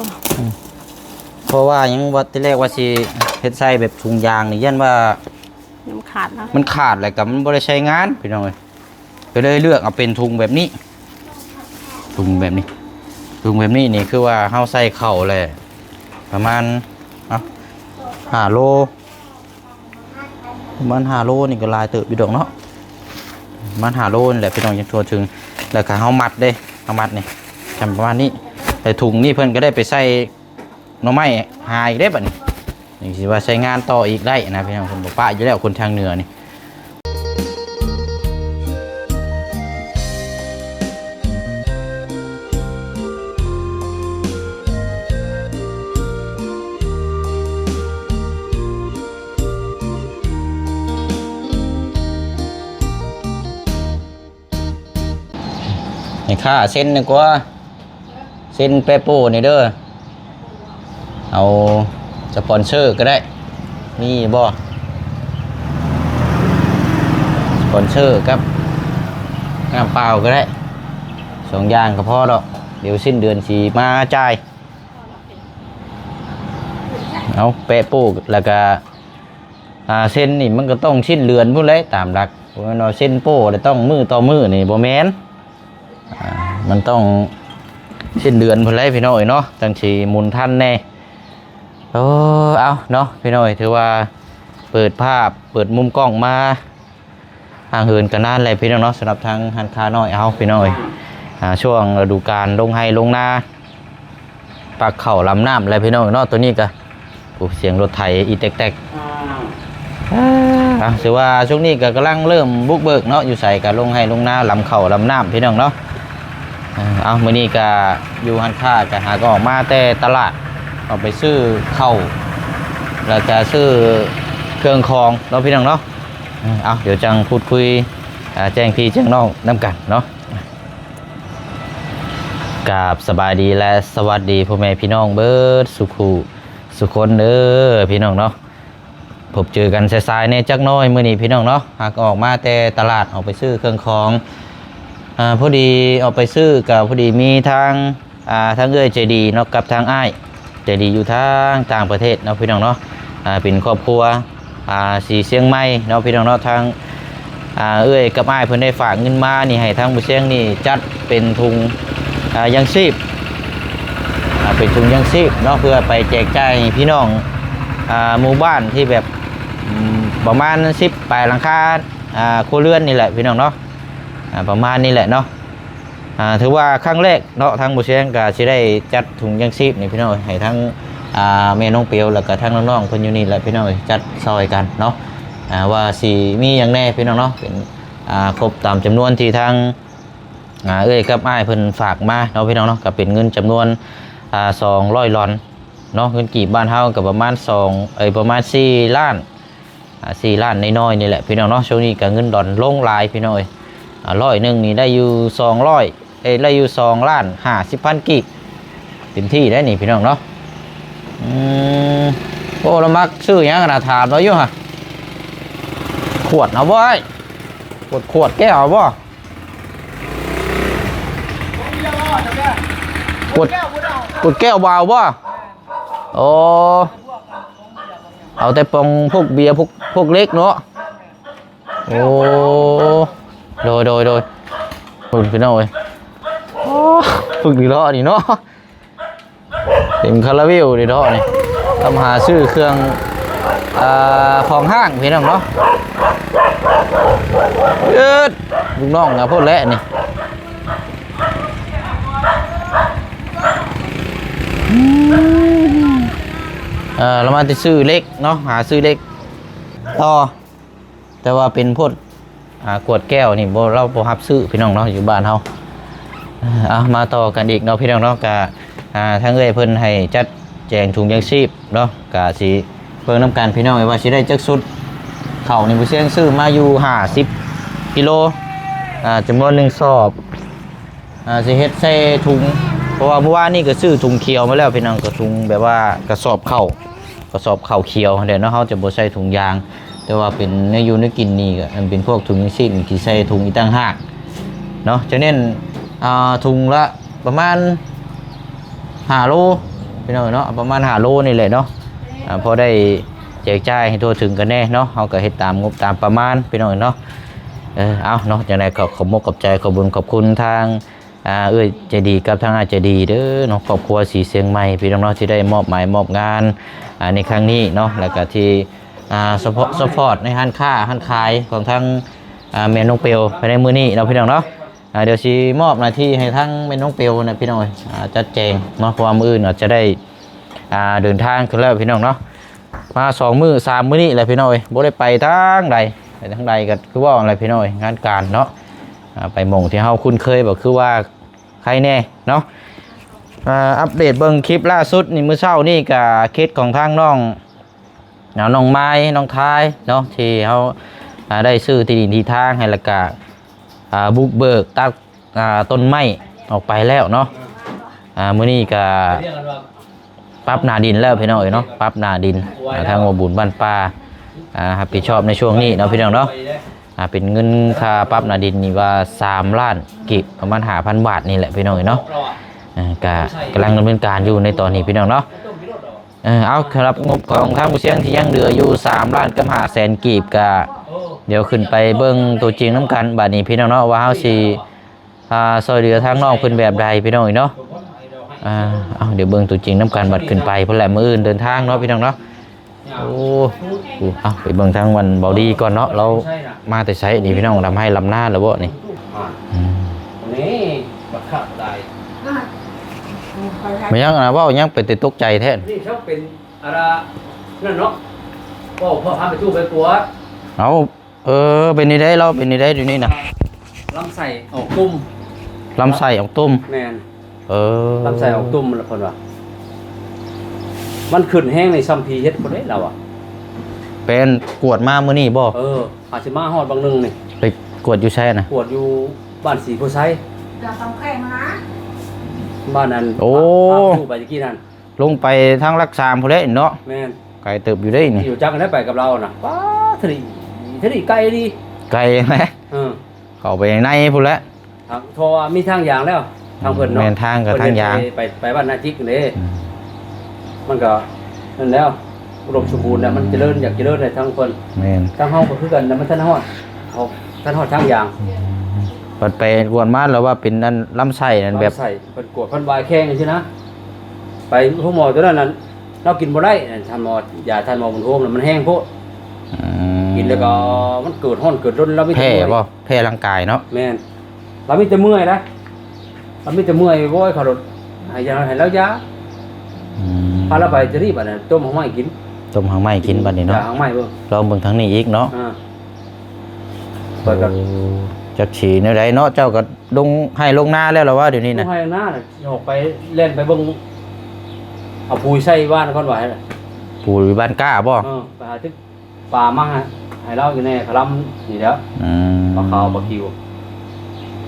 ອືມ ເພາະວ່າຫຍັງວ່າ ທີແລກວ່າຊິເຮັດໃສ່ແບບຖົງຢາງນີ້ ຢ້ານວ່າ ມັນຂາດເນາະ ມັນຂາດແລ້ວກໍມັນບໍ່ໄດ້ໃຊ້ງານ ພີ່ນ້ອງເອີຍ. ກໍເລີຍເລືອກເອົາເປັນຖົງແບບນີ້ ຖົງແບບນີ້ ຖົງແບບນີ້ນີ້ ຄືວ່າເຮົາໃສ່ເຂົ້າແຫຼະ ປະມານ ເອົາ ຫ້າໂລ ປະມານຫ້າໂລນີ້ກໍຫຼາຍເຕີບຢູ່ດອກເນາະ ປະມານຫ້າໂລນີ້ແຫຼະ ພີ່ນ້ອງ ຍັງທົ່ວເຖິງ. ແລ້ວກໍເຮົາມັດເດ້ ເຮົາມັດນີ້ ຈຳປະມານນີ້ ແລ້ວຖົງນີ້ເພິ່ນກໍໄດ້ໄປໃສ່ໜໍ່ໄມ້ຫາອີກເດ້ບັດນີ້ ຍັງຊິວ່າໃຊ້ງານຕໍ່ອີກໄດ້ນະ ພີ່ນ້ອງ ເພິ່ນບໍ່ປະຢູ່ແລ້ວ ຄົນທາງເໜືອນີ້. ໃຫ້ຂ້າເຊັນດີກວ່າ ເຊັນແປະໂປ້ນີ້ເດີ້ ເອົາສະປອນເຊີກໍໄດ້ ມີບໍ່ ສະປອນເຊີກັບນ້ຳເປົ່າກໍໄດ້ ສອງຢ່າງກໍພໍດອກ ດຽວສິ້ນເດືອນຊິມາຈ່າຍ. ເອົາແປະໂປ້ແລ້ວກະ ອ່າ ເຊັນນີ້ມັນກໍຕ້ອງສິ້ນເດືອນພຸ້ນແຫຼະ ຕາມຫຼັກ ບໍ່ແມ່ນວ່າເຊັນໂປ້ແລ້ວຕ້ອງມື້ຕໍ່ມື້ນີ້ ບໍ່ແມ່ນ ອ່າ ມັນຕ້ອງສິ້ນເດືອນພຸ້ນແຫຼະ ພີ່ນ້ອງເອີຍເນາະ ຈັ່ງຊິໝູນທັນແດ່. ໂອ້ ເອົາເນາະ ພີ່ນ້ອງເອີຍ ຖືວ່າເປີດພາບ ເປີດມຸມກ້ອງມາ ຫ່າງເຫີນກັນນານແຫຼະ ພີ່ນ້ອງເນາະ ສຳລັບທາງຮ້ານຄ້ານ້ອຍເຮົາ ພີ່ນ້ອງເອີຍ. ອ່າ ຊ່ວງລະດູການລົງໄຮ່ລົງນາ ປັກເຂົ້າລຳນ້ຳແຫຼະ ພີ່ນ້ອງເນາະ. ໂຕນີ້ກະ ໂອ້ ສຽງລົດໄຖອີແຕັກໆ. ອ່າ ຖືວ່າຊ່ວງນີ້ກະກຳລັງເລີ່ມບຸກເບີກເນາະ ຢູ່ໃສກະລົງໄຮ່ລົງນາ ລຳເຂົ້າລຳນ້ຳ ພີ່ນ້ອງເນາະ. ເອົາ ມື້ນີ້ກະຢູ່ຮ້ານຄ້າ ກະຫາກໍອອກມາແຕ່ຕະຫຼາດ ອອກໄປຊື້ເຂົ້າ ແລ້ວກະຊື້ເຄື່ອງຂອງເນາະ ພີ່ນ້ອງເນາະ. ເອົາ ດຽວຈັ່ງພູດຄຸຍ ອ່າ ແຈ້ງພີ່ແຈ້ງນ້ອງນຳກັນເນາະ. ກາບສະບາຍດີ ແລະ ສະຫວັດດີພໍ່ແມ່ພີ່ນ້ອງເບິດສູ່ຜູ້ສູ່ຄົນເດີ ພີ່ນ້ອງເນາະ. ພົບເຈີກັນສາຍໆແດ່ຈັກໜ້ອຍມື້ນີ້ ພີ່ນ້ອງເນາະ. ຫາກອອກມາແຕ່ຕະຫຼາດ ອອກໄປຊື້ເຄື່ອງຂອງ ອ່າ ພໍດີອອກໄປຊື້ ກະພໍດີມີທາງ ອ່າ ທາງເອື້ອຍໃຈດີເນາະ ກັບທາງອ້າຍໃຈດີຢູ່ທາງຕ່າງປະເທດເນາະ ພີ່ນ້ອງເນາະ. ອ່າ ເປັນຄອບຄົວ ອ່າ ສີຊຽງໃໝ່ເນາະ ພີ່ນ້ອງເນາະ. ທາງ ອ່າ ເອື້ອຍກັບອ້າຍເພິ່ນໄດ້ຝາກເງິນມານີ້ ໃຫ້ທາງບໍ່ຊຽງນີ້ຈັດເປັນຖົງ ອ່າ ຢາງຊີບ ອ່າ ເປັນຖົງຢາງຊີບເນາະ ເພື່ອໄປແຈກຈ່າຍໃຫ້ພີ່ນ້ອງ ອ່າ ໝູ່ບ້ານທີ່ແບບ ອືມ ປະມານສິບປາຍຫຼັງຄາ ອ່າ ຄົວເຮືອນນີ້ແຫຼະ ພີ່ນ້ອງເນາະ. ອ່າ ປະມານນີ້ແຫຼະເນາະ. ອ່າ ຖືວ່າຄັ້ງແລກເນາະ ທາງບໍ່ຊຽງກະຊິໄດ້ຈັດຖົງຢາງຊີບນີ້ ພີ່ນ້ອງເອີຍ ໃຫ້ທັງ ອ່າ ແມ່ນ້ອງປຽວ ແລ້ວກະທັງນ້ອງໆເພິ່ນຢູ່ນີ້ແຫຼະ ພີ່ນ້ອງເອີຍ ຈັດຊ່ອຍກັນເນາະ. ອ່າ ວ່າຊິມີຫຍັງແດ່ ພີ່ນ້ອງເນາະ ເປັນ ອ່າ ຄົບຕາມຈຳນວນທີ່ທາງ ອ່າ ເອື້ອຍກັບອ້າຍເພິ່ນຝາກມາເນາະ ພີ່ນ້ອງເນາະ. ກະເປັນເງິນຈຳນວນ ອ່າ ສອງຮ້ອຍຫຼອນເນາະ ເງິນກີບບ້ານເຮົາກະປະມານສອງ ເອີຍ ປະມານສີ່ລ້ານ ອ່າ ສີ່ລ້ານນ້ອຍໆນີ້ແຫຼະ ພີ່ນ້ອງເນາະ. ຊ່ວງນີ້ກະເງິນດອນລົງຫຼາຍ ພີ່ນ້ອງເອີຍ. ອ່າ ຮ້ອຍໜຶ່ງນີ້ໄດ້ຢູ່ສອງຮ້ອຍ ເອີຍ ໄດ້ຢູ່ສອງລ້ານຫ້າສິບພັນກີບ ເຕັມທີ່ໄດ໋ນີ້ ພີ່ນ້ອງເນາະ. ອືມ ໂອ້ ລະມັກຊື້ຫຍັງນະ ຖາມລາວຢູ່ຫະ. ຂວດເອົາບໍ່ອ້າຍ? ຂວດ ຂວດແກ້ວເອົາບໍ່? ຂວດ ຂວດແກ້ວບໍ່ເອົາບໍ່? ໂອ້ ເອົາແຕ່ປ່ອງພວກເບຍ ພວກ ພວກເລັກເນາະ. ໂອ້ ໂດຍ ໂດຍ ໂດຍ ພຸ້ນ ພີ່ນ້ອງເອີຍ. ໂອ້ ຝຶກດີເນາະ ອັນນີ້ເນາະ ເຕັມຄາລາເບວເດ້ເນາະນີ້. ຕາມຫາຊື້ເຄື່ອງ ອ່າ ຂອງຫ້າງ ພີ່ນ້ອງເນາະ. ເອີດ ລູກນ້ອງນະ ໂພດແຫຼະນີ້. ເອີ ລາວມາແຕ່ຊື້ເຫຼັກເນາະ ຫາຊື້ເຫຼັກຕໍ່. ແຕ່ວ່າເປັນພວກ ອ່າ ຂວດແກ້ວນີ້ບໍ່ ລາວບໍ່ຮັບຊື້ ພີ່ນ້ອງເນາະ ຢູ່ບ້ານເຮົາ. ເອົາ ມາຕໍ່ກັນອີກເນາະ ພີ່ນ້ອງເນາະ. ກະ ອ່າ ທາງເອື້ອຍເພິ່ນໃຫ້ຈັດແຈງຖົງຢາງຊີບເນາະ ກະຊິເບິ່ງນຳກັນ ພີ່ນ້ອງເອີຍ ວ່າຊິໄດ້ຈັກຊຸດ. ເຂົ້ານີ້ບໍ່ຊຽງຊື້ມາຢູ່ຫ້າສິບກິໂລ ອ່າ ຈຳນວນໜຶ່ງສອບ. ອ່າ ຊິເຮັດໃສ່ຖົງ ເພາະວ່າມື້ວານນີ້ກໍຊື້ຖົງຂຽວມາແລ້ວ ພີ່ນ້ອງ ກໍຖົງແບບວ່າກະສອບເຂົ້າ ກະສອບເຂົ້າຂຽວຫັ້ນແຫຼະເນາະ. ເຮົາຈະບໍ່ໃສ່ຖົງຢາງ ແຕ່ວ່າເປັນແນວຢູ່ແນວກິນນີ້ ກໍອັນເປັນພວກຖົງຊີ້ນທີ່ໃສ່ຖົງອີກຕ່າງຫາກເນາະ. ຈະເນັ້ນ ອ່າ ຖົງລະປະມານຫ້າໂລ ພີ່ນ້ອງເນາະ ປະມານຫ້າໂລນີ້ແຫຼະເນາະ ອ່າ ພໍໄດ້ແຈກຈ່າຍໃຫ້ທົ່ວເຖິງກັນແດ່ເນາະ ເຮົາກໍເຮັດຕາມງົບຕາມປະມານ ພີ່ນ້ອງເນາະ. ເອີ ເອົາເນາະ ຈັ່ງໃດກໍຂອບມຸກຂອບໃຈ ຂອບບຸນຂອບຄຸນທາງ ອ່າ ເອື້ອຍໃຈດີກັບທາງອ້າຍໃຈດີເດີເນາະ ຄອບຄົວສີຊຽງໃໝ່ ພີ່ນ້ອງເນາະ ທີ່ໄດ້ມອບໝາຍມອບງານ ອ່າ ໃນຄັ້ງນີ້ເນາະ ແລ້ວກໍທີ່ ອ່າ ຊັບພອດ ຊັບພອດໃນຮ້ານຄ້າຮ້ານຂາຍຂອງທາງ ອ່າ ແມ່ນ້ອງເປວພາຍໃນມື້ນີ້ເນາະ ພີ່ນ້ອງເນາະ. ອ່າ ດຽວຊິມອບໜ້າທີ່ໃຫ້ທາງແມ່ນ້ອງເປວນະ ພີ່ນ້ອງເອີຍ ອ່າ ຈັດແຈງເນາະ ເພາະວ່າມື້ອື່ນອາດຈະໄດ້ ອ່າ ເດີນທາງຂຶ້ນແລ້ວ ພີ່ນ້ອງເນາະ. ມາສອງມື້ສາມມື້ນີ້ແຫຼະ ພີ່ນ້ອງເອີຍ ບໍ່ໄດ້ໄປທາງໃດ ໄປທາງໃດກໍຄືເວົ້າຫັ້ນແຫຼະ ພີ່ນ້ອງເອີຍ ງານການເນາະ. ອ່າ ໄປໝ່ອງທີ່ເຮົາຄຸ້ນເຄີຍ ກໍຄືວ່າໃຄແດ່ເນາະ. ອ່າ ອັບເດດເບິ່ງຄລິບລ່າສຸດນີ້ ມື້ເຊົ້ານີ້ກໍເຄສຂອງທາງນ້ອງ ເອົາ ນ້ອງມາຍ ນ້ອງທາຍເນາະ ທີ່ເຮົາ ອ່າ ໄດ້ຊື້ທີ່ດິນທີ່ທາງໃຫ້ ແລ້ວກະ ອ່າ ບຸກເບີກຕັດ ອ່າ ຕົ້ນໄມ້ອອກໄປແລ້ວເນາະ. ອ່າ ມື້ນີ້ກະປັບໜ້າດິນແລ້ວ ພີ່ນ້ອງເອີຍເນາະ ປັບໜ້າດິນ ອ່າ ທາງບໍ່ບຸນບ້ານປ່າ ອ່າ ຮັບຜິດຊອບໃນຊ່ວງນີ້ເນາະ ພີ່ນ້ອງເນາະ. ອ່າ ເປັນເງິນຄ່າປັບໜ້າດິນນີ້ວ່າສາມລ້ານກີບ ປະມານຫ້າພັນບາດນີ້ແຫຼະ ພີ່ນ້ອງເອີຍເນາະ. ອ່າ ກະກຳລັງດຳເນີນການຢູ່ໃນຕອນນີ້ ພີ່ນ້ອງເນາະ. ເອີ ເອົາ ສຳລັບງົບຂອງທາງຜູ້ຊຽງທີ່ຍັງເຫຼືອຢູ່ສາມລ້ານກັບຫ້າແສນກີບ ກະດຽວຂຶ້ນໄປເບິ່ງຕົວຈິງນຳກັນບາດນີ້ ພີ່ນ້ອງເນາະ ວ່າເຮົາຊິ ອ່າ ຊ່ອຍເຫຼືອທາງນ້ອງເພິ່ນແບບໃດ ພີ່ນ້ອງເອີຍເນາະ. ອ່າ ເອົາ ດຽວເບິ່ງຕົວຈິງນຳກັນ ບັດຂຶ້ນໄປພຸ້ນແຫຼະ ມື້ອື່ນເດີນທາງເນາະ ພີ່ນ້ອງເນາະ. ໂອ້ ເອົາ ໄປເບິ່ງທາງວັນເບົາດີກ່ອນເນາະ ລາວມາແຕ່ໃສນີ້ ພີ່ນ້ອງ ລຳໄຮ່ລຳນາແລ້ວບໍ່ນີ້? ອ່າ ອືມ ນີ້ບັກຄັກຫຼາຍ ແມ່ນຫຍັງນະ ເວົ້າຫຍັງເປັນແຕ່ຕົກໃຈແທ້? ນີ້ຊອກເປັນ ອັນນັ້ນເນາະ ເວົ້າພວກພາໄປຕູ້ໄປກວດ ເອົາ ເອີ ເປັນແນວໃດລາວ ເປັນແນວໃດດຽວນີ້ນະ? ລຳໄສ້ອອກຕຸ່ມ ລຳໄສ້ອອກຕຸ່ມ ແມ່ນ ເອີ ລຳໄສ້ອອກຕຸ່ມລະເພິ່ນວ່າ ມັນຂຶ້ນແຮງໃນຊ່ຳຜີເຮັດພຸ້ນເດ້ລາວວ່າ. ແປນກວດມາມື້ນີ້ບໍ່? ເອີ ອາດຊິມາຮອດບາງໜຶ່ງນີ້ ໄປກວດຢູ່ໃສນະ? ກວດຢູ່ບ້ານສີໂພໄຊ ບ້ານນັ້ນ ໂອ້ ພາໄປຕະກີ້ນັ້ນ. ລົງໄປທາງຫຼັກສາມພຸ້ນແຫຼະເນາະ. ແມ່ນ ໄກເຕີບຢູ່ເດ້ນີ້ ຢູ່ຈັກໄດ້ໄປກັບລາວນະ ປ້າ ທະເລ ທະເລໄກດີ ໄກແຫຼະ ເອີ ເຂົ້າໄປໃນພຸ້ນແຫຼະ ທາງ ເພາະວ່າມີທາງຢາງແລ້ວ ທາງເພິ່ນເນາະ. ແມ່ນ ທາງກໍທາງຢາງ ເພິ່ນເຮັດໄປ ໄປ ໄປບ້ານນາຈິກເດ້. ອືມ ມັນກໍນັ້ນແລ້ວ ອຸດົມສົມບູນແລ້ວ ມັນຈະເລີນ ຢາກຈະເລີນໃນທາງເພິ່ນ. ແມ່ນ ທາງເຮົາກໍຄືກັນນະ ມັນທັນຮອດ ເຮົາທັນຮອດທາງຢາງ. ອືມ ບັດໄປກວດມາແລ້ວວ່າເປັນອັນລຳໄສ້ນັ້ນແບບ ລຳໄສ້ ເພິ່ນກວດເພິ່ນວາຍແຂ້ງຈັ່ງຊີ້ນະ ໄປໂຮງໝໍຕົວນັ້ນນະ ລາວກິນບໍ່ໄດ້ ທ່ານໝໍ ຢາທ່ານໝໍບຸນໂຮມນະ ມັນແຮງໂພດ. ອືມ ກິນແລ້ວກໍມັນເກີດຮ້ອນເກີດລົນ ລາວມີແຕ່ເມື່ອຍ ແພ້ບໍ່? ແພ້ຮ່າງກາຍເນາະ. ແມ່ນ ລາວມີແຕ່ເມື່ອຍນະ ລາວມີແຕ່ເມື່ອຍ ໂອ້ຍ ເຂົາໂລດໃຫ້ຢາ ໃຫ້ລາວຢາ. ອືມ ພາລາວໄປຈະນີ້ບັດນີ້ ຕົ້ມຮາກໄມ້ກິນ ຕົ້ມຮາກໄມ້ກິນບັດນີ້ເນາະ. ຢາຮາກໄມ້ເບິ່ງ ລອງເບິ່ງທາງນີ້ອີກເນາະ. ອ່າ ຂ້ອຍກໍ ໂອ້ ຈັກຊິແນວໃດເນາະ ເຈົ້າກໍລົງໄຮ່ລົງນາແລ້ວລະວ່າດຽວນີ້ນະ? ລົງໄຮ່ລົງນາ ອອກໄປແລ່ນໄປເບິ່ງ ເອົາປຸຍໃສ່ບ້ານກ່ອນວ່າ ປຸຍບ້ານກ້າບໍ່? ເອີ ໄປຫາຕຶກປາມາໃຫ້ ໃຫ້ລາວຢູ່ແດ່ ຄະລຳນີ້ແຫຼ້ວ. ອືມ ປາຂາວປາຂິວ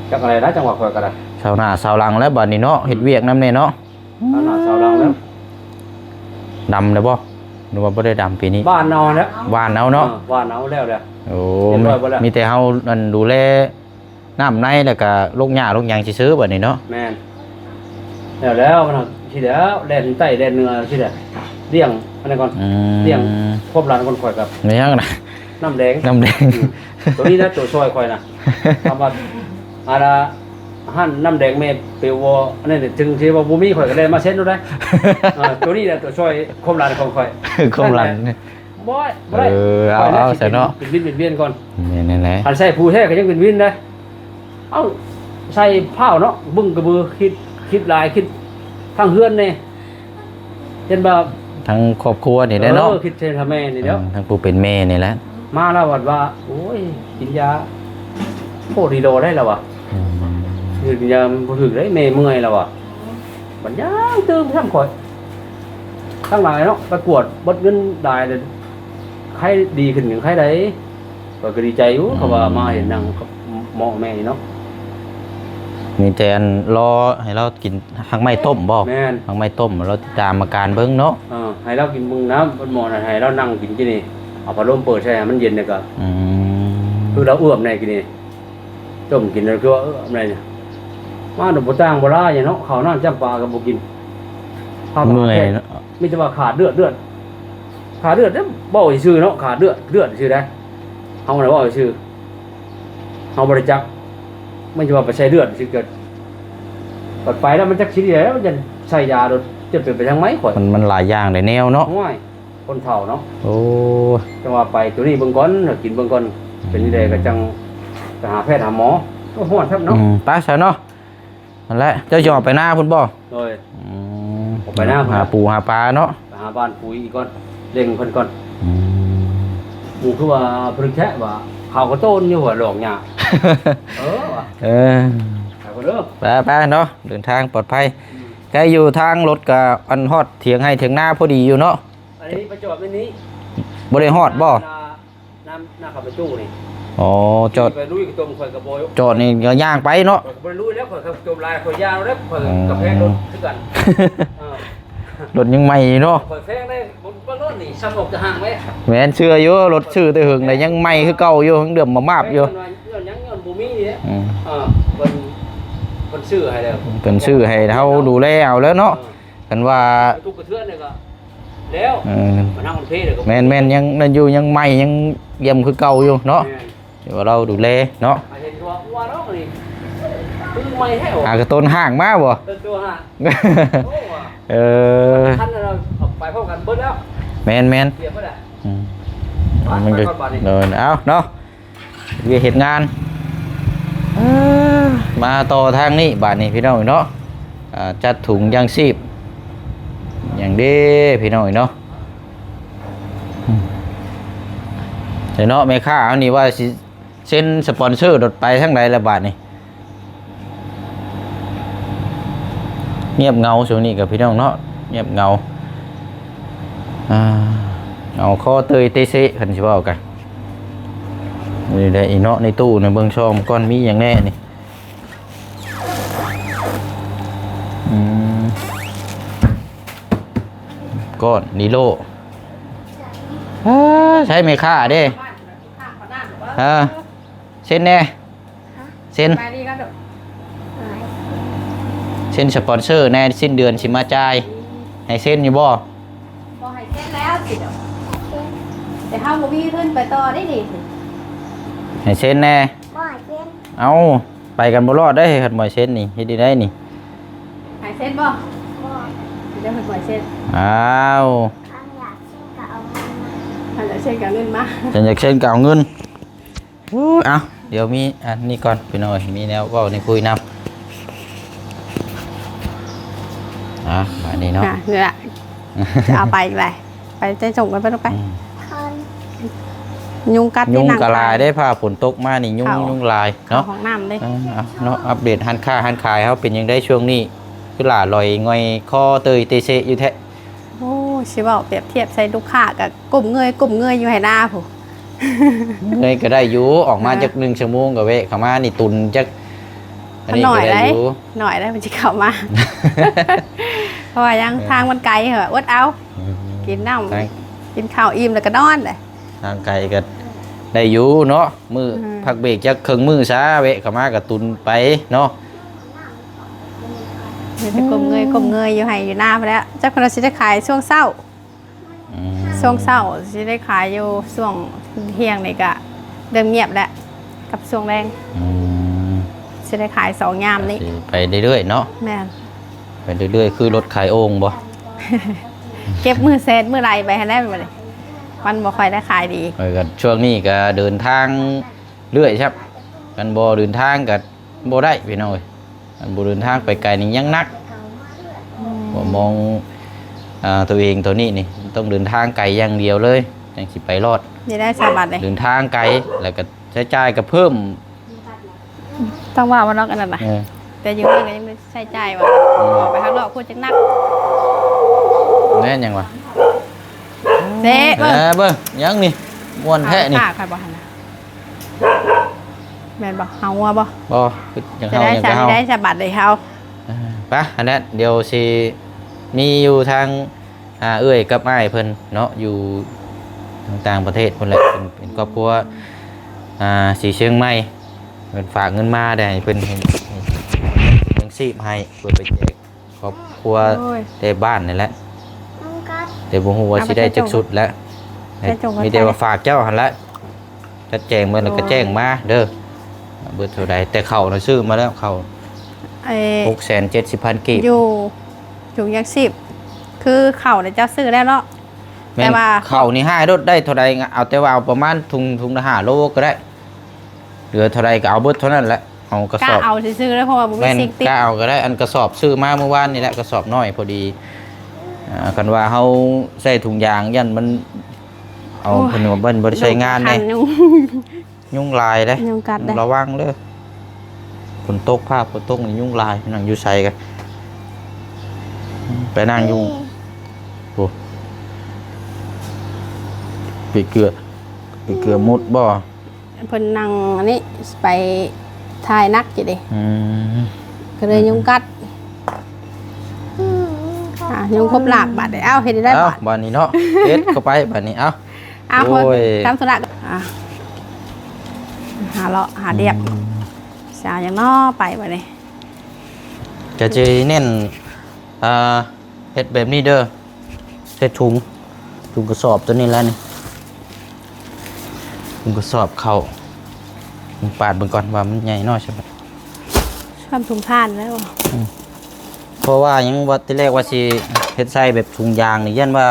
ຈັກອະໄລນະ ຈັ່ງວ່າຂ້ອຍກໍໄດ້ ຊາວນາຊາວຫຼັງແລ້ວບັດນີ້ເນາະ. ອືມ ເຮັດວຽກນຳແດ່ເນາະ. ອືມ ຊາວນາຊາວຫຼັງແລ້ວ ດຳແລ້ວບໍ່ ຫຼືວ່າບໍ່ໄດ້ດຳປີນີ້? ຫວ່ານເອົາແລ້ວ ຫວ່ານເອົາເນາະ. ເອີ ຫວ່ານເອົາແລ້ວແຫຼະ. ໂອ້ ຮຽບຮ້ອຍເບິດແລ້ວ ມີແຕ່ເຮົາ ອັນ ດູແລ ນ້ຳໃນ ແລ້ວກະລົກຫຍ້າລົກຫຍັງຊື່ໆ ບັດນີ້ເນາະ. ແມ່ນ ແລ້ວແລ້ວ ມັນຊິແລ້ວ ແລ່ນໃຕ້ແລ່ນເໜືອຊິແຫຼະ ລ້ຽງອັນນັ້ນກ່ອນ. ອືມ ລ້ຽງຄວາມຫຼັງກ່ອນ ຂ້ອຍກັບ ແມ່ນຫຍັງນະ? ນ້ຳແດງ ນ້ຳແດງ. ອືມ ໂຕນີ້ນະ ໂຕຊ່ອຍຂ້ອຍນະ ຄຳວ່າ ອັນນ່າ ຮ້ານນ້ຳແດງແມ່ເປວບໍ່ ອັນນັ້ນ ເຖິງຊິວ່າບໍ່ມີ ຂ້ອຍກໍແລ່ນມາເຊັນໂລດໄດ໋. ເອີ ໂຕນີ້ແຫຼະ ໂຕຊ່ອຍຄວາມຫຼັງຂອງຂ້ອຍ ຄວາມຫຼັງ. ບໍ່ ບໍ່ໄດ້ ເອີ ເອົາ ເອົາ ຂ້ອຍ ເອົາ ຊິເປັນ ຊັ້ນເນາະ ເປັນວິນເປັນວຽນກ່ອນ. ແມ່ນແຫຼະ ຄັນໃຊ້ຜູ້ແທ້ກໍຍັງເປັນວິນໄດ໋. ເອົ້າ ໃສ່ພ້າວເນາະ ບຶ້ງກະບື ຄິດ ຄິດຫຼາຍ ຄິດທາງເຮືອນແດ່ ເຫັນບໍ່ ທາງຄອບຄົວນີ້ແຫຼະເນາະ. ເອີ ຄິດໃສ່ທາງແມ່ນີ້ແຫຼ້ວ ເອີ ທາງຜູ້ເປັນແມ່ນີ້ແຫຼະ. ມາລາວວ່າ ໂອ້ຍ ກິນຢາໂພດດີໂດໄດ້ລາວວ່າ. ອືມ ກິນຢາບໍ່ຖືກເດ້ ແມ່ເມື່ອຍລາວວ່າ. ບັດຍ່າງຕື່ມຊ້ຳຂ້ອຍ ທັງຫຼາຍເນາະ ໄປກວດເບິດເງິນຫຼາຍເລີຍ ໄຂ້ດີຂຶ້ນ ຍັງໄຂ້ໄດ້ ຂ້ອຍກໍດີໃຈຢູ່. ອືມ ເຂົາວ່າມາເຫັນນາງກັບໝໍແມ່ນີ້ເນາະ. ມີແຕ່ອັນ ລໍໃຫ້ລາວກິນຮາກໄມ້ຕົ້ມບໍ່? ແມ່ນ ຮາກໄມ້ຕົ້ມ ລາວຕິດຕາມອາການເບິ່ງເນາະ. ເອີ ໃຫ້ລາວກິນເບິ່ງນຳ ໝໍນັ້ນໃຫ້ລາວນັ່ງກິນຢູ່ນີ້ ເອົາພັດລົມເປີດໃສ່ໃຫ້ມັນເຢັນແລ້ວກໍ ອືມ ຄືລາວເອືອບແດ່ກິນນີ້ ຕົ້ມກິນແລ້ວຄືວ່າ ເອີ ອັນໃດ ມາໂດຍບໍ່ຕ່າງບໍ່ລາຫຍັງເນາະ ເຂົ້ານ້ຳຈ້ຳປາກໍບໍ່ກິນ. ເມື່ອຍເນາະ ມີແຕ່ວ່າຂາດເລືອດ ເລືອດ ຂາດເລືອດເດ້ ເວົ້າຊື່ໆເນາະ ຂາດເລືອດ ເລືອດຊື່ໄດ໋ ເຮົານະເວົ້າຊື່ ເຮົາບໍ່ໄດ້ຈັກ ມັນຈະວ່າໄປໃສ່ເລືອດຊື່ກໍ ບັດໄປແລ້ວມັນຈັກຊິໄດ້ ມັນຈະໃສ່ຢາໂດດ ຈະເປັນໄປທາງໃໝຂ້ອຍ ມັນ ມັນຫຼາຍຢ່າງຫຼາຍແນວເນາະ ໂອ້ຍ ຄົນເຖົ້າເນາະ ໂອ້ຍ ຈັ່ງວ່າໄປໂຕນີ້ເບິ່ງກ່ອນ ກິນເບິ່ງກ່ອນ ເປັນຈັ່ງໃດກໍຈັ່ງໄປຫາແພດຫາໝໍ ໂອ້ ຮ້ອນແທ້ເນາະ ອືມ ໄປຊະເນາະ ນັ້ນແຫຼະ ເຈົ້າຊິອອກໄປນາພຸ້ນບໍ່? ໂດຍ ອືມ ອອກໄປນາພຸ້ນ ຫາປູຫາປາເນາະ ໄປຫາບ້ານປຸຍອີກກ່ອນ ເລັ່ງເພິ່ນກ່ອນ ອືມ ໝູ່ຄືວ່າເພິ່ນແຄະວ່າ ເຂົາກໍໂຕນຢູ່ວ່າຫຼອກຫຍ້າ ເອີ ວ່າ ເອີ ໄປພຸ້ນເດີ ໄປໆເນາະ ເດີນທາງປອດໄພ ອືມ ໃກ້ຢູ່ທາງລົດກໍອັນຮອດຖຽງໄຮ່ຖຽງນາພໍດີຢູ່ເນາະ ອັນນີ້ໄປຈອດໄວ້ນີ້ ບໍ່ໄດ້ຮອດບໍ່? ໜ້າ ໜ້າ ໜ້າເຂົ້າໄປຕູ້ນີ້ ອໍ ຈອດ ໄປລຸຍກະຕົມ ຂ້ອຍກໍບໍ່ ຈອດນີ້ກໍຍ່າງໄປເນາະ ຂ້ອຍກໍບໍ່ໄດ້ລຸຍແລ້ວ ຂ້ອຍກໍຕົມຫຼາຍ ຂ້ອຍຍາວແລ້ວ ຂ້ອຍ ອືມ ກໍແພງລົດຄືກັນ ເອີ ລົດຍັງໃໝ່ຢູ່ເນາະ ຂ້ອຍແພງເດ້ ເບິ່ງລົດນີ້ ຊ່ຳອອກຈາກຫ້າງໄວ້ ແມ່ນ ເຊື່ອຢູ່ ລົດຊື້ແຕ່ເຫິງແລ້ວ ຍັງໃໝ່ຄືເກົ່າຢູ່ ຍັງເດີມມາບໆຢູ່ ຍ້ອນຫຍັງ ຍ້ອນບໍ່ມີນີ້ແຫຼະ ອືມ ເອີ ເພິ່ນ ເພິ່ນຊື້ໃຫ້ແລ້ວ ເພິ່ນຊື້ໃຫ້ເຮົາດູແລເອົາແລ້ວເນາະ ເອີ ຄັນວ່າ ກະທົບກະເທືອນນີ້ກໍແລ້ວ ເອີ ມັນທຳມັນເພແລ້ວກໍ ແມ່ນໆ ຍັງນັ້ນຢູ່ ຍັງໃໝ່ ຍັງຢ້ຽມຄືເກົ່າຢູ່ເນາະ ແມ່ນ ຖືວ່າລາວດູແລເນາະ ຫາເຫັນຕົວ ວ່າເນາະ ນີ້ຄືໃໝ່ແທ້ ຫາກະຕົ້ນຫ້າງມາບໍ່? ຕົ້ນໂຕຫ້າງ ໂອ້ ວ່າ ເອີ ຄັນນັ້ນເອົາໄປພ້ອມກັນເບິດແລ້ວ ແມ່ນໆ ຮຽບເບິດແລ້ວ ອືມ ມັນກໍ ໄປກ່ອນບາດນີ້ ເດີນ ເອົາເນາະ ວຽກເຮັດງານ ເອີ ມາຕໍ່ທາງນີ້ບາດນີ້ພີ່ນ້ອງເນາະ ອ່າ ຈັດຖົງຢາງຊີບຫຍັງເດ້ພີ່ນ້ອງເນາະ ອືມ ແຕ່ເນາະ ແມ່ຄ້າເຮົານີ້ວ່າຊິເຊັນສະປອນເຊີໂດດ ໄປທາງໃດລະບາດນີ້? ງຽບເຫງົາຊ່ວງນີ້ກໍພີ່ນ້ອງເນາະ ງຽບເຫງົາ ອ່າ ເອົາຄໍເຕີຍເຕເຊະ ຄັນຊິເວົ້າກັນ ນີ້ແຫຼະອີເນາະ ໃນຕູ້ນີ້ເບິ່ງຊ່ອງກ່ອນ ມີຫຍັງແດ່ນີ້ ອືມ ກ້ອນລີໂລ ເອີ ໃຊ້ແມ່ຄ້າເດ້ ເອີ ເຊັນແດ່ ເຊັນ ສະບາຍດີກ່ອນລູກ ເຊັນສະປອນເຊີແດ່ ສິ້ນເດືອນຊິມາຈ່າຍ ໃຫ້ເຊັນຢູ່ບໍ່? ບໍ່ໃຫ້ເຊັນແລ້ວຊິດອກ ແຕ່ເຮົາບໍ່ມີທຶນໄປຕໍ່ໄດ້ນີ້ ໃຫ້ເຊັນແດ່ ບໍ່ໃຫ້ເຊັນ ເອົ້າ ໄປກັນບໍ່ລອດໄດ໋ ຄັນບໍ່ໃຫ້ເຊັນນີ້ ເຮັດຈັ່ງໃດນີ້ ໃຫ້ເຊັນບໍ່? ບໍ່ ເຈົ້າເພິ່ນບໍ່ໃຫ້ເຊັນ ອ້າວ ຄັນຢາກເຊັນກໍເອົາເງິນມາ ຄັນຢາກເຊັນກໍເອົາເງິນມາ ຄັນຢາກເຊັນກໍເອົາເງິນ ເອົ້າ ດຽວມີອັນນີ້ກ່ອນພີ່ນ້ອງເອີຍ ມີແນວເວົ້າແນວຄຸຍນຳ ອ່ະ ບາດນີ້ເນາະ ອ່ະ ນີ້ລະ ຈະເອົາໄປອີກແຫຼະ ໄປໃຈສົ່ງກັນໄປລູກໄປ ອືມ ຍຸງກັດ ຍຸງກໍຫຼາຍເດ້ ຟ້າຝົນຕົກມານີ້ ຍຸງ ເຂົ້າ ຍຸງຫຼາຍເນາະ ເຂົ້າຫ້ອງນ້ຳເດ້ ເອີ ເອົາເນາະ ອັບເດດຮ້ານຄ້າຮ້ານຂາຍເຮົາເປັນຈັ່ງໃດຊ່ວງນີ້ ຄືຫຼ້າຫຼອຍງອຍຄໍເຕີຍເຕເຊະຢູ່ແທ້ ໂອ້ ຊິເວົ້າປຽບທຽບໃສ່ລູກຄ້າກໍກົ້ມເງີຍ ກົ້ມເງີຍຢູ່ໄຮ່ນາພຸ້ນ ເງີຍກໍໄດ້ຢູ່ ອອກມາ ອ່າ ຈັກໜຶ່ງຊົ່ວໂມງກໍແວະເຂົ້າມານີ້ ຕຸນຈັກ ອັນນີ້ກໍໄດ້ຢູ່ ໜ້ອຍໄດ໋ ມັນຊິເຂົ້າມາ ເພາະວ່າຍັງ ເອີ ທາງມັນໄກ ເອີ ອົດເອົາ ອືມ ກິນນ້ຳ ທາງ ກິນເຂົ້າອີ່ມແລ້ວກໍນອນເດ້ ທາງໄກກໍໄດ້ຢູ່ເນາະ ມື້ ອືມ ພັກເບຣກຈັກເຄິ່ງມື້ຊະ ແວະເຂົ້າມາກໍຕຸນໄປເນາະ ມີແຕ່ກົ້ມເງີຍ ກົ້ມເງີຍຢູ່ໄຮ່ຢູ່ນາພຸ້ນແຫຼະ ຈັກເພິ່ນວ່າຊິໄດ້ຂາຍຊ່ວງເຊົ້າ ອືມ ຊ່ວງເຊົ້າຊິໄດ້ຂາຍຢູ່ ຊ່ວງທ່ຽງນີ້ກະເລີ່ມງຽບແລ້ວ ກັບຊ່ວງແລງ ອືມ ຊິໄດ້ຂາຍສອງຍາມນີ້ ຊິໄປເລື້ອຍໆເນາະ ແມ່ນ ໄປເລື້ອຍໆ ຄືລົດຂາຍໂອ່ງບໍ່? ເກັບມື້ເສດມື້ໄລໄປຫັ້ນແຫຼະ ບັດນີ້ມັນບໍ່ຄ່ອຍໄດ້ຂາຍດີ ເອີ ກໍຊ່ວງນີ້ກໍເດີນທາງເລື້ອຍຊະ ຄັນບໍ່ເດີນທາງກໍບໍ່ໄດ້ພີ່ນ້ອງເອີຍ ຄັນບໍ່ເດີນທາງໄປໄກນີ້ຍັງໜັກ ອືມ ບໍ່ມອງ ອ່າ ຕົວເອງຕົວນີ້ນີ້ ຕ້ອງເດີນທາງໄກຢ່າງດຽວເລີຍ ຈັ່ງຊິໄປລອດ ນີ້ໄດ້ສາມບາດເດ້ ເດີນທາງໄກ ແລ້ວກໍໃຊ້ຈ່າຍກໍເພີ່ມ ຕ້ອງວ່າບໍ່ນອກອັນນັ້ນນະ ເອີ ແຕ່ຢູ່ເຮືອນກໍຍັງໄດ້ໃຊ້ຈ່າຍວ່າ ອືມ ອອກໄປຂ້າງນອກໂຄດຈັ່ງໜັກ ແມ່ນຫຍັງວະ? ເດ້ ເອີ ເບິ່ງ ຫຍັງນີ້ ມ່ວນແທ້ນີ້ ຂ້າຂ້ອຍບໍ່ຫັ້ນນະ ແມ່ນບໍ່? ເຮົາງົວບໍ່? ບໍ່ ຄືຍັງເຮົາ ຍັງເຮົາ ໄດ້ສະບັດເລີຍເຮົາ ເອີ ໄປ ອັນນັ້ນ ດຽວຊິມີຢູ່ທາງ ອ່າ ເອື້ອຍກັບອ້າຍເພິ່ນເນາະ ຢູ່ທາງຕ່າງປະເທດພຸ້ນແຫຼະ ເປັນ ເປັນຄອບຄົວ ອ່າ ສີຊຽງໃໝ່ ເພິ່ນຝາກເງິນມາ ໄດ້ໃຫ້ເພິ່ນ ເປັນ ເປັນເຄື່ອງຊີບໃຫ້ ເພື່ອໄປແຈກ ຄອບຄົ ຄົວ ໂອ້ຍ ແຕ່ບ້ານນີ້ແຫຼະ ແຕ່ບໍ່ຮູ້ວ່າຊິໄດ້ຈັກຊຸດແຫຼະ ແຕ່ຈົງ ມີແຕ່ວ່າຝາກເຈົ້າຫັ້ນແຫຼະ ຈັດແຈງເບິ່ງແລ້ວກໍແຈ້ງມາເດີ ເບິດເທົ່າໃດ. ແຕ່ເຂົ້ານະຊື້ມາແລ້ວ ເຂົ້າ ເອີ ຫົກແສນເຈັດສິບພັນກີບ ຢູ່ ຖົງຢາງຊີບ ຄືເຂົ້ານະເຈົ້າຊື້ແລ້ວເນາະ ແມ່ນ ແຕ່ວ່າເຂົ້ານີ້ໃຫ້ໂລດ ໄດ້ເທົ່າໃດເອົາ ແຕ່ວ່າເອົາປະມານຖົງ ຖົງລະຫ້າໂລກໍໄດ້ ເຫຼືອເທົ່າໃດກໍເອົາເບິດເທົ່ານັ້ນແຫຼະ ເອົາກະສອບ ກະເອົາຊື່ໆເດີ ເພາະວ່າບໍ່ມີ ແມ່ນ ສິ່ງຕິດ ກະເອົາກໍໄດ້ ອັນກະສອບຊື້ມາມື້ວານນີ້ແຫຼະ ກະສອບນ້ອຍພໍດີ ອ່າ ຄັນວ່າເຮົາໃສ່ຖົງຢາງຢ້ານມັນ ເອົາ ໂອ້ຍ ເພິ່ນວ່າເພິ່ນບໍ່ໄດ້ໃຊ້ງານເດ້ ຍຸງ ຍຸງຫຼາຍເດ້ ຍຸງກັດເດ້ ລະວັງເດີ ຝົນຕົກ ຟ້າຝົນຕົກນີ້ຍຸງຫຼາຍ ນັ່ງຢູ່ໃສກະ ໄປນັ່ງຢູ່ ໂອ້ ປີເກືອ ປີເກືອມຸດບໍ່? ເພິ່ນນັ່ງອັນນີ້ ໄປຖ່າຍໜັກຢູ່ເດ້ ອືມ ກໍເລີຍຍຸງກັດ ອ່າ ຍຸງຄົບລາກບາດນີ້ ເອົ້າ ເຮັດໄດ້ ເອົ້າ ບາດ ບາດນີ້ເນາະ ເຮັດເຂົ້າໄປບາດນີ້ ເອົ້າ ເອົາ ໂອ້ຍ ທຳທຸລະ ອ່າ ຫາເລາະຫາດຽບ ອືມ ຊິເອົາຫຍັງເນາະໄປບາດນີ້ ກະຊິເນັ້ນ ອ່າ ເຮັດແບບນີ້ເດີ ເຮັດຖົງ ຖົງກະສອບໂຕນີ້ແຫຼະນີ້ ຖົງກະສອບເຂົ້າ ປາດເບິ່ງກ່ອນວ່າມັນໃຫຍ່ນ້ອຍສ່ຳໃດ ສ່ຳຖົງຖ່ານແລ້ວ ອືມ ເພາະວ່າຫຍັງວ່າ ທີແລກວ່າຊິເຮັດໃສ່ແບບຖົງຢາງນີ້ ຢ້ານວ່າ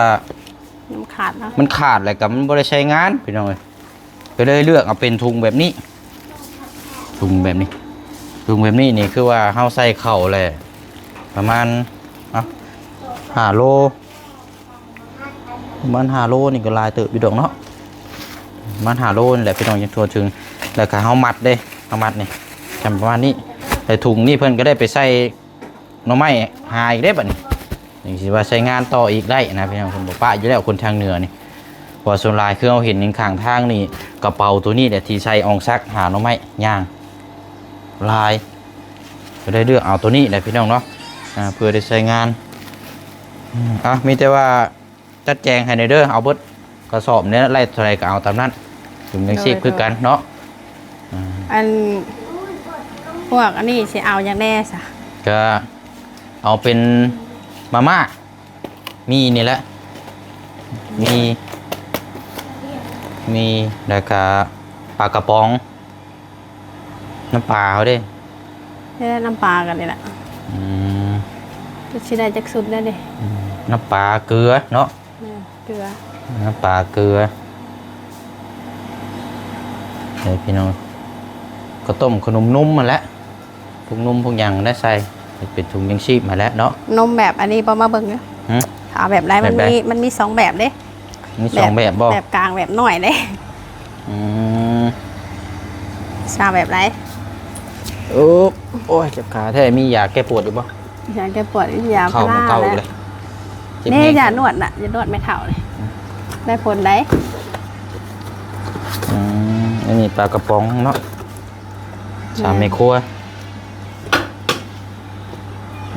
ມັນຂາດເນາະ ມັນຂາດແລ້ວກໍມັນບໍ່ໄດ້ໃຊ້ງານ ພີ່ນ້ອງເອີຍ ກໍເລີຍເລືອກເອົາເປັນຖົງແບບນີ້ ຖົງແບບນີ້ ຖົງແບບນີ້ນີ້ຄືວ່າເຮົາໃສ່ເຂົ້າແຫຼະ ປະມານ ເອົ້າ ຫ້າໂລ ປະມານຫ້າໂລນີ້ກໍຫຼາຍເຕີບຢູ່ດອກເນາະ ປະມານຫ້າໂລນີ້ແຫຼະ ພີ່ນ້ອງ ຍັງທົ່ວເຖິງ ແລ້ວກໍເຮົາມັດເດ້ ເຮົາມັດນີ້ ຈຳປະມານນີ້ ແລ້ວຖົງນີ້ເພິ່ນກໍໄດ້ໄປໃສ່ ໜໍ່ໄມ້ຫາອີກເດ້ບັດນີ້ ຍັງຊິວ່າໃຊ້ງານຕໍ່ອີກໄດ້ນະພີ່ນ້ອງ ເພິ່ນບໍ່ປະຢູ່ແລ້ວ ຄົນທາງເໜືອນີ້ ເພາະວ່າສ່ວນຫຼາຍຄືເຮົາເຫັນຢູ່ຂ້າງທາງນີ້ ກະເປົາໂຕນີ້ແຫຼະທີ່ໃສ່ອອງຊັກຫາໜໍ່ໄມ້ຍ່າງຫຼາຍ ກໍໄດ້ເລືອກເອົາໂຕນີ້ແຫຼະພີ່ນ້ອງເນາະ ອ່າ ເພື່ອໄດ້ໃຊ້ງານ ອືມ ອ່ະ ມີແຕ່ວ່າ ຈັດແຈງໃຫ້ແດ່ເດີ ເອົາເບິດກະສອບນີ້ ໄດ້ເທົ່າໃດກໍເອົາຕາມນັ້ນ ຖົງຍັງຊີບຄືກັນເນາະ ໂດຍ ອ່າ ອັນ ພວກອັນນີ້ຊິເອົາຫຍັງແດ່ຊະ? ກະເອົາເປັນມາມ່າ ມີນີ້ແຫຼະ ມີ ມີ ແລ້ວກະປາກະປ໋ອງ ນ້ຳປາເຮົາເດ້ ແລ້ວນ້ຳປາກັນນີ້ລະ ອືມ ຈັກຊິໄດ້ຈັກຊຸດແລ້ວເດ້ ອືມ ນ້ຳປາເກືອເນາະ ແມ່ນ ເກືອ ນ້ຳປາເກືອ ເອີ ພີ່ນ້ອງ ເຂົ້າຕົ້ມ ເຂົ້າໜົມນຸ່ມຫັ້ນແຫຼະ ພວກນົມພວກຫຍັງໄດ້ໃສ່ ເປັນຖົງຍັງຊີບຫັ້ນແຫຼະເນາະ ນົມແບບອັນນີ້ບໍ່ ມາເບິ່ງເດີ ຫຶ ເອົາແບບໃດ ມັນມີ ແບບໃດ ມັນມີສອງແບບເດ້ ມີສອງແບບບໍ່? ແບບກາງແບບນ້ອຍເດ້ ອືມ ຊາວແບບໃດ? ໂອ້ ໂອ້ຍ ເຈັບຂາແທ້ ມີຢາແກ້ປວດຢູ່ບໍ່? ຢາແກ້ປວດ ຢາພາລາ ເຂົ້າເກົ່າອີກແລ້ວ ເຈັບແຮງ ນີ້ຢານວດນະ ຢານວດແມ່ເຖົ້ານີ້ ອືມ ໄດ້ຜົນໃດ ອືມ ອັນນີ້ປາກະປ໋ອງເນາະ ສາມແມ່ຄົວ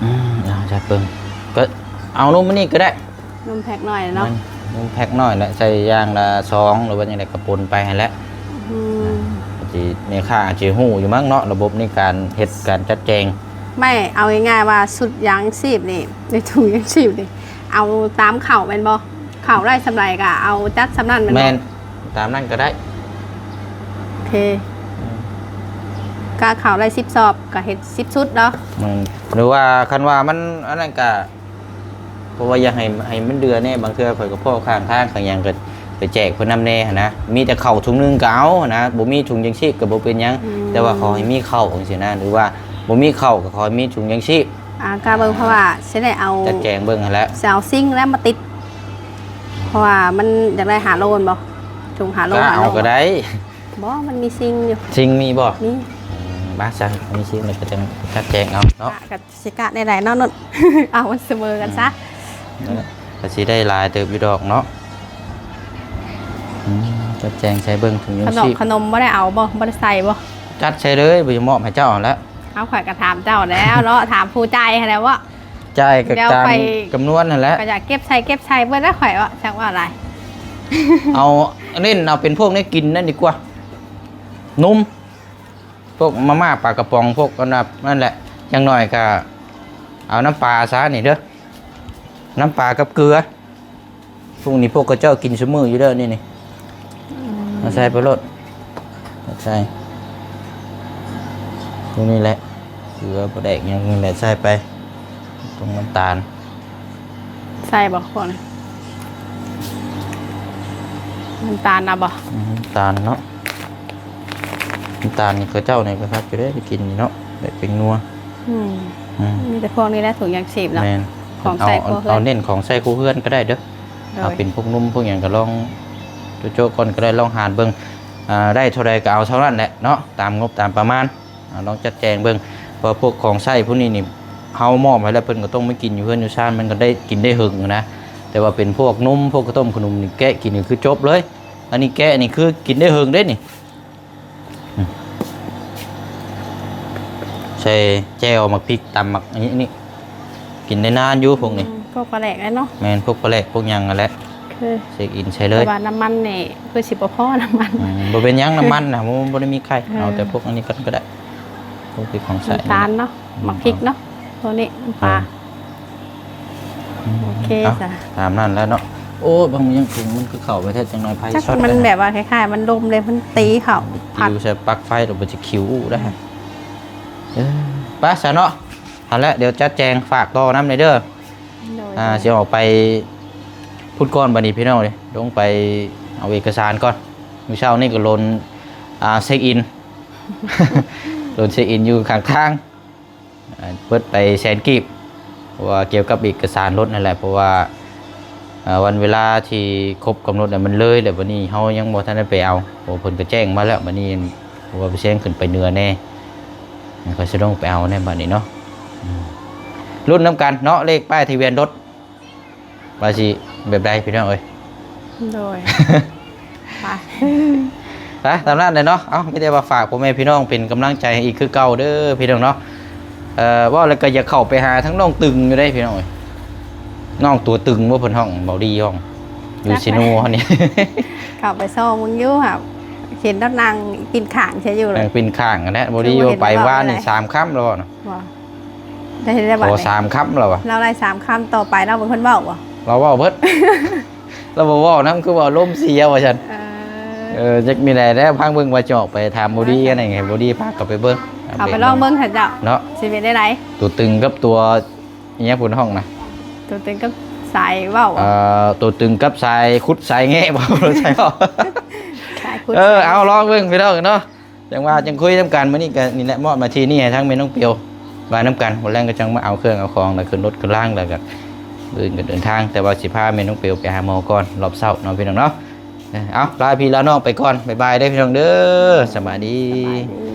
ອືມ ເອົາຈັດເບິ່ງ ກໍເອົານົມອັນນີ້ກໍໄດ້ ນົມແພັກນ້ອຍເນາະ ແມ່ນ ນົມແພັກນ້ອຍແຫຼະ ໃສ່ຢ່າງລະຊອງ ຫຼືວ່າຈັ່ງໃດກໍປົນໄປຫັ້ນແຫຼະ ອືມ ອາ ຊິ ແມ່ຄ້າອາດຊິຮູ້ຢູ່ມັ້ງເນາະ ລະບົບໃນການເຮັດການຈັດແຈງ ແມ່ນ ເອົາງ່າຍໆວ່າຊຸດຢາງຊີບນີ້ ໃນຖົງຢາງຊີບນີ້ ເອົາຕາມເຂົ້າແມ່ນບໍ່? ເຂົ້າໄດ້ສ່ຳໃດກໍເອົາຈັດສ່ຳນັ້ນແມ່ນບໍ່? ແມ່ນ ຕາມນັ້ນກໍໄດ້ ໂອເຄ ອືມ ກະເຂົ້າໄດ້ສິບສອບ ກະເຮັດສິບຊຸດເນາະ ແມ່ນ ຫຼືວ່າຄັນວ່າມັນອັນນັ້ນກະ ເພາະວ່າຢາກໃຫ້ ໃຫ້ມັນເຫຼືອແດ່ ບາງເທື່ອຂ້ອຍກໍພໍ້ຂ້າງທາງຂ້າງຫຍັງ ກໍໄປແຈກເພິ່ນນຳແດ່ຫັ້ນນະ ມີແຕ່ເຂົ້າຖົງໜຶ່ງກໍເອົາຫັ້ນນະ ບໍ່ມີຖົງຢາງຊີບກໍບໍ່ເປັນຫຍັງ ອືມ ແຕ່ວ່າຂໍໃຫ້ມີເຂົ້າຈັ່ງຊີ້ນະ ຫຼືວ່າບໍ່ມີເຂົ້າກໍຂໍໃຫ້ມີຖົງຢາງຊີບ ອ່າ ກະເບິ່ງ ເພາະວ່າຊິໄດ້ເອົາ ຈັດແຈງເບິ່ງຫັ້ນແຫຼະ ຊິເອົາຊິງແລ້ວມາຕິດ ເພາະວ່າມັນຢາກໄດ້ຫ້າໂລແມ່ນບໍ່? ຖົງຫ້າໂລ ກໍເອົາກໍໄດ້ ບໍ່ ມັນມີຊິງຢູ່ ຊິງມີບໍ່? ມີ ອືມ ມາຊະ ມີຊິງແລ້ວກໍຈັ່ງຈັດແຈງເອົາເນາະ ກະຊິກະແນວໃດເນາະນຸ່ນ ເອົາມັນສະເໝີກັນຊະ ອືມ ກໍຊິໄດ້ຫຼາຍເຕີບຢູ່ດອກເນາະ ອືມ ຈັດແຈງໃສ່ເບິ່ງ ຂະໜົມ ຂະໜົມບໍ່ໄດ້ເອົາບໍ່? ບໍ່ໄດ້ໃສ່ບໍ່? ຈັດໃສ່ເລີຍ ບໍ່ຢາກມອບໃຫ້ເຈົ້າຫັ້ນແຫຼະ ເອົາ ຂ້ອຍກໍຖາມເຈົ້າແລ້ວເນາະ ຖາມຜູ້ຈ່າຍຫັ້ນແຫຼະເວາະ ຈ່າຍກໍຕາມຈຳນວນຫັ້ນແຫຼະ ກໍຢາກເກັບໃສ່ ເກັບໃສ່ເບິດແລ້ວຂ້ອຍເວາະ ຈັກເວົ້າຫຼາຍ ເອົາ ເນັ້ນເອົາເປັນພວກແນວກິນນັ້ນດີກວ່າ ນົມ ພວກມາມ່າ ປາກະປ໋ອງ ພວກອັນນັ້ນແຫຼະ ຢ່າງໜ້ອຍກໍ ເອົານ້ຳປາຊະນີ້ເດີ ນ້ຳປາກັບເກືອ. ພວກນີ້ພວກເຂົາເຈົ້າກິນຊຸມື້ຢູ່ເດີນີ້ນີ້. ເອົາໃສ່ໄປໂລດ ເອົາໃສ່ພວກນີ້ແຫຼະ ເກືອ ປາແດກຫຍັງນີ້ແຫຼະ ໃສ່ໄປ. ຕົງນ້ຳຕານ ໃສ່ບໍ່ພວກນີ້? ນ້ຳຕານເອົາບໍ່? ອືມ ນ້ຳຕານເນາະ ນ້ຳຕານນີ້ເຂົາເຈົ້ານີ້ກໍຄັກຢູ່ເດ້ ໄດ້ກິນນີ້ເນາະ ແບບເປັນນົວ. ອືມ ອືມ ມີແຕ່ພວກນີ້ແຫຼະ ຖົງຢາງຊີບເນາະ. ແມ່ນ ຂອງໃຊ້ຄົວເຮືອນ ເອົາເນັ້ນຂອງໃຊ້ຄົວເຮືອນກໍໄດ້ເດີ. ໂດຍ ເອົາເປັນພວກນົມພວກຫຍັງກໍລອງໂຈະໆກ່ອນກໍໄດ້ ລອງຫານເບິ່ງ. ອ່າ ໄດ້ເທົ່າໃດກໍເອົາເທົ່ານັ້ນແຫຼະເນາະ ຕາມງົບຕາມປະມານ. ອ່າ ລອງຈັດແຈງເບິ່ງ ເພາະວ່າພວກຂອງໃຊ້ພວກນີ້ນີ້ ເຮົາມອບໃຫ້ແລ້ວ ເພິ່ນກໍຕ້ອງມາກິນຢູ່ເຮືອນຢູ່ຊານ ມັນກໍໄດ້ກິນໄດ້ເຫິງນະ. ແຕ່ວ່າເປັນພວກນົມ ພວກເຂົ້າຕົ້ມຂະໜົມນີ້ ແກະກິນນີ້ຄືຈົບເລີຍ. ອັນນີ້ແກະນີ້ຄືກິນໄດ້ເຫິງເດ້ນີ້. ອືມ ໃສ່ແຈ່ວ ໝາກພິກ ຕຳໝາກ ອັນນີ້ ອັນນີ້ ກິນໄດ້ນານຢູ່ພວກນີ້. ອືມ ພວກປາແຫຼກເນາະ. ແມ່ນ ພວກປາແຫຼກ ພວກຫຍັງຫັ້ນແຫຼະ ຄືເຊັກອິນໃສ່ເລີຍ. ແຕ່ວ່ານ້ຳມັນນີ້ຄືຊິບໍ່ພໍນ້ຳມັນ. ອືມ ບໍ່ເປັນຫຍັງ ນ້ຳມັນນະ ມັນບໍ່ໄດ້ມີໄຂ່. ເອີ ເອົາແຕ່ພວກອັນນີ້ກ່ອນກໍໄດ້ ພວກທີ່ຂອງໃຊ້ ນ້ຳຕານເນາະ. ອືມ ໝາກພິກເນາະ ໂຕນີ້ ນ້ຳປາ. ເອີ ອືມ ໂອເຄ ເອົາ ຊະ ຕາມນັ້ນແຫຼະເນາະ. ໂອ້ ບາງຢ່າງ ມັນຄືເຂົ້າໄປແທ້ ຈັກໜ້ອຍໄຟຊັອດ ມັນແບບວ່າຄ້າຍໆ ມັນລົມເລີຍ ມັນຕີເຂົ້າ ຢູ່ໃສ່ປັກໄຟແລ້ວມັນຊິຂິວໄດ້. ເອີ ໄປຊະເນາະ. ຫັ້ນແຫຼະ ດຽວຈັດແຈງຝາກຕໍ່ນຳແດ່ເດີ. ໂດຍ ອ່າ ຊິອອກໄປພຸ້ນກ່ອນບັດນີ້ພີ່ນ້ອງເອີຍ ລົງໄປເອົາເອກະສານກ່ອນ. ມື້ເຊົ້ານີ້ກໍລົນ ອ່າ ເຊັກອິນ ລົນເຊັກອິນຢູ່ຂ້າງທາງ ອ່າ ເບິດໄປແສນກີບ ເພາະວ່າກ່ຽວກັບເອກະສານລົດນັ້ນແຫຼະ ເພາະວ່າ ອ່າ ວັນເວລາທີ່ຄົບກຳນົດແລ້ວມັນເລີຍແລ້ວ ບັດນີ້ເຮົາຍັງບໍ່ທັນໄດ້ໄປເອົາ ເພາະເພິ່ນກໍແຈ້ງມາແລ້ວ. ບັດນີ້ ເພາະວ່າໄປແຊງຂຶ້ນໄປເໜືອແດ່ ຂ້ອຍຊິລົງໄປເອົາແດ່ບັດນີ້ເນາະ. ອືມ ລຸ້ນນຳກັນເນາະ ເລກປ້າຍທະບຽນລົດ ວ່າຊິແບບໃດພີ່ນ້ອງເອີຍ. ໂດຍ ໄປ ໄປຕາມນັ້ນແຫຼະເນາະ. ເອົ້າ ມີແຕ່ວ່າຝາກພໍ່ແມ່ພີ່ນ້ອງເປັນກຳລັງໃຈໃຫ້ອີກຄືເກົ່າເດີພີ່ນ້ອງເນາະ. ເອີ ເວົ້າແລ້ວກໍຢາກເຂົ້າໄປຫາທາງນ້ອງຕຶງຢູ່ເດ້ພີ່ນ້ອງເອີຍ. ນ້ອງຕົວຕຶງບໍ່ ເພິ່ນຮ້ອງ ເບົາດີຮ້ອງ ຢູ່ເຊໂນຫັ້ນນີ້. ເຂົ້າໄປຊອກເບິ່ງຢູ່ ເຫັນລາວນັ່ງປິ່ນຂ້າງໃສ່ຢູ່ເລີຍ ນັ່ງປິ່ນຂ້າງຫັ້ນແຫຼະ. ເບົາດີວ່າໄປວານນີ້ສາມຄ່ຳແລ້ວເນາະ. ບໍ່ ໄດ້ແລ້ວບາດນີ້ ຂໍສາມຄ່ຳແລ້ວວະ. ລາວໄດ້ສາມຄ່ຳ ຕໍ່ໄປລາວເປັນຄົນເວົ້າບໍ່? ລາວເວົ້າເບິດ ລາວບໍ່ເວົ້ານຳ ຄືວ່າອາລົມເສຍວ່າຊັ້ນ. ເອີ ເອີ ຈັກແນວໃດແລ້ວ ຟັງເບິ່ງວ່າຈະອອກໄປຖາມບໍດີອັນໃດ ໃຫ້ບໍດີພາກັນໄປເບິ່ງ ເອົາໄປລອງເບິ່ງ ເອົາໄປເບິ່ງ ເຂົາເຈົ້າເນາະ. ຊິເປັນແນວໃດ ຕົວຕຶງກັບຕົວ ອີຫຍັງເພິ່ນຮ້ອງນະ? ຕົວຕຶງກັບສາຍເວົ້າ ເອີ ຕົວຕຶງກັບສາຍຂຸດສາຍແງະບໍ່? ສາຍເວົ້າ ສາຍຂຸດ ເອີ ສາຍ ເອົາລອງເບິ່ງພີ່ນ້ອງເນາະ. ຈັ່ງວ່າຈັ່ງຄຸຍນຳກັນ. ມື້ນີ້ກໍນີ້ແຫຼະ ມອບໜ້າທີ່ນີ້ໃຫ້ທາງແມ່ນ້ອງປຽວ ວ່ານຳກັນ. ມື້ແລງກໍຈັ່ງມາເອົາເຄື່ອງເອົາຂອງ ແລ້ວຂຶ້ນລົດຂຶ້ນລາງ ແລ້ວກໍມື້ອື່ນກໍເດີນທາງ. ແຕ່ວ່າຊິພາແມ່ນ້ອງປຽວໄປຫາໝໍກ່ອນ ຮອບເຊົ້າເນາະ ພີ່ນ້ອງເນາະ. ເອີ ເອົາ ລາພີ່ລານ້ອງໄປກ່ອນ ບາຍບາຍເດີ້ ພີ່ນ້ອງເດີ້ ສະບາຍດີ ສະບາຍດີ.